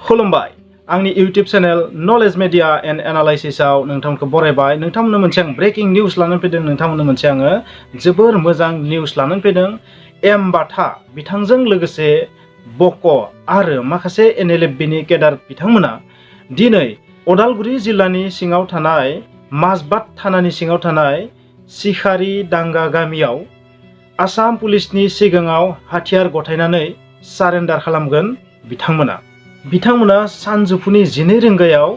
खुलुमबाय आंनि YouTube channel knowledge media and analysis आव नोंथांमोनखौ बरायबाय। नोंथांमोननो मोनसे आं ब्रेकिं निउस लानानै फैदों। नोंथांमोननो मोनसे आङो जोबोर मोजां निउस लानानै फैदों। एम बाथा बिथांजों लोगोसे बक आरो माखासे Nlfb नि केडार बिथांमोना दिनै उदालगुरि जिल्लानि सिङाव थानाय माजबाट थानानि सिङाव थानाय सिखारि दांगा गामियाव आसाम पुलिसनि सिगाङाव हाथियार गथायनानै सारेन्डार खालामगोन। बिथांमोना सानजौफुनि 12 रिंगायाव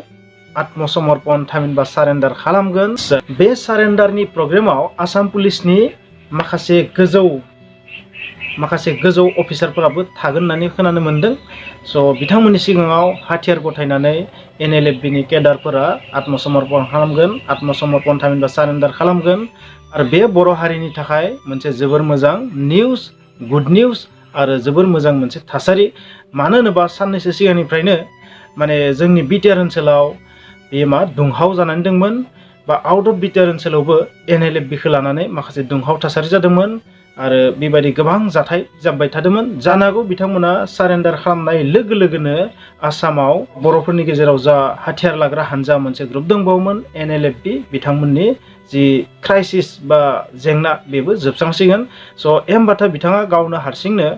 आत्मसमर्पण थामहिनबा सारेन्डार खालामगोन। बे सारेन्डारनि प्रग्रामाव आसाम पुलिसनि माखासे गोजौ अफिसारफोराबो थागोन होननानै खोनानो मोनदों। बिथांमोननि सिगाङाव हाथियार गथायनानै Nlfb नि केडारफोरा आत्मसमर्पण खालामगोन। आत्मसमर्पण थामहिनबा सारेन्डार खालामगोन। आरो बे बर' हारिनि थाखाय मोनसे जोबोर मोजां निउस, गुड निउस आरो जोबोर मोजां मोनसे थासारि। मानो होनोबा साननैसो सिगांनिफ्रायनो माने जोंनि बिटिआर ओनसोलाव बे दुंहाव जानानै दंमोन बा आउट अफ बिटिआर ओनसोलावबो Nlfb खौ लानानै माखासे दुंहाव थासारि जादोंमोन आरो बेबायदि गोबां जाथाय जाबाय थादोंमोन। जानो हागौ बिथांमोना सारेन्डार खालामनाय लोगो लोगोनो आसामाव बर'फोरनि गेजेराव जा हाथियार लाग्रा हानजा मोनसे ग्रुप दंबावोमोन Nlfb, बिथांमोननि जि क्राइसिस बा जेंना बेबो जोबस्रांसिगोन। एम बाथा बिथाङा गावनो हारसिंनो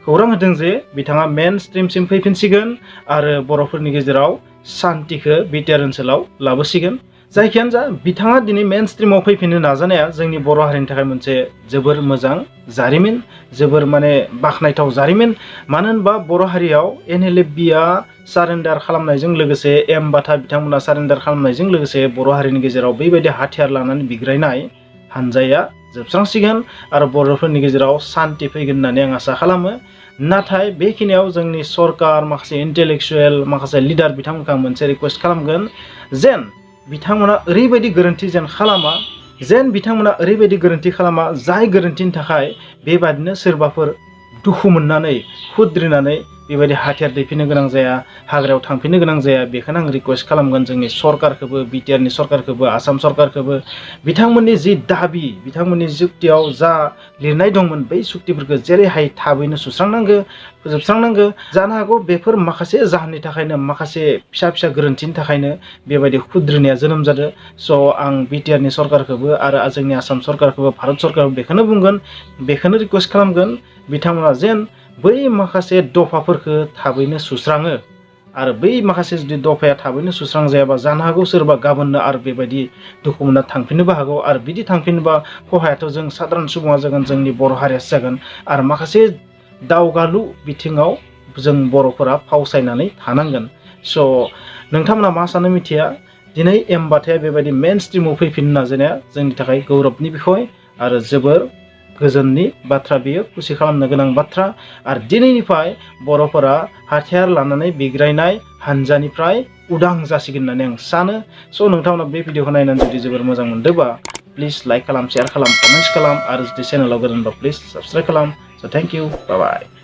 खौरां होदों जे बिथाङा मेन स्ट्रिमसिम फैफिनसिगोन आरो बर'फोरनि गेजेराव शान्तिखौ बिटिआर ओनसोलाव लाबोसिगोन। जायखियानो जा बिथाङा दिनै मेन स्ट्रिमाव फैफिननो नाजानाया जोंनि बर' हारिनि थाखाय मोनसे जोबोर मोजां जारिमिन, जोबोर बाखनायथाव जारिमिन। मानो होनबा बर' हारियाव Nlfbआ सारेन्डार खालामनायजों लोगोसे एम बाथा बिथांमोना सारेन्डार खालामनायजों लोगोसे बर' हारिनि गेजेराव बेबायदि हाथियार लानानै बिग्रायनाय हानजाया जोबस्रांसिगोन आरो बर'फोरनि गेजेराव शान्ति फैगोन होननानै आं आसा खालामो। नाथाय बेखिनियाव जोंनि सरकार, माखासे इन्टेलेक्चुएल, माखासे लिडार बिथांमोनखौ आं मोनसे रिक्वेस्ट खालामगोन जेन बिथांमोना ओरैबायदि गोरोन्थि खालामा जाय गोरोन्थिनि थाखाय बेबादिनो सोरबाफोर दुखु मोननानै खुद्रिनानै बेबायदि हाथियार दैफिननो गोनां जाया, हाग्रायाव थांफिननो गोनां जाया। बेखौनो आं रिक्वेस्ट खालामगोन जोंनि सरकारखौबो, बिटिआरनि सरकारखौबो, आसाम सरकारखौबो। बिथांमोननि जि दाबि, बिथांमोननि जुक्तियाव जा लिरनाय दंमोन बै सुक्तिफोरखौ जेरैहाय थाबैनो फोजोबस्रांनांगौ। जानो हागौ बेफोर माखासे जाहोननि थाखायनो, माखासे फिसा फिसा गोरोन्थिनि थाखायनो बेबायदि खुद्रिनाया जोनोम जादों। आं बिटिआरनि सरकारखौबो आरो जोंनि आसाम सरकारखौबो, भारत सरकारखौबो बेखौनो बुंगोन, बेखौनो रिक्वेस्ट खालामगोन बिथांमोना जेन बै माखासे दफाफोरखौ थाबैनो सुस्राङो। आरो बै माखासे जुदि दफाया थाबैनो सुस्रांजायाबा जानो हागौ सोरबा गाबोननो आरो बेबायदि दुखु मोनना थांफिननोबो हागौ। आरो बिदि थांफिनोबा खहायाथ' जों साधारन सुबुङा जागोन, जोंनि बर' हारियासो जागोन। आरो माखासे दावगालु बिथिङाव जों बर'फोरा फावसायनानै थानांगोन। नोंथांमोना मा सानो मिथिया। दिनै एम बाथाया बेबायदि मेन स्ट्रिमाव फैफिननो नाजानाया जोंनि थाखाय गौरबनि बिखय आरो जोबोर गोजोननि बाथ्रा, बेयो खुसि खालामनो गोनां बाथ्रा। आरो दिनैनिफ्राय बर'फोरा हाथियार लानानै बिग्रायनाय हानजानिफ्राय उदां जासिगोन होननानै आं सानो। नोंथांमोना बे भिडिअखौ नायनानै जुदि जोबोर मोजां मोनदोंबा प्लिज लाइक खालाम, शेयार खालाम, कमेन्ट्स खालाम आरो जुदि चेनेलाव गोदानबा प्लिज साबस्क्राइब खालाम। Thank you, bye bye.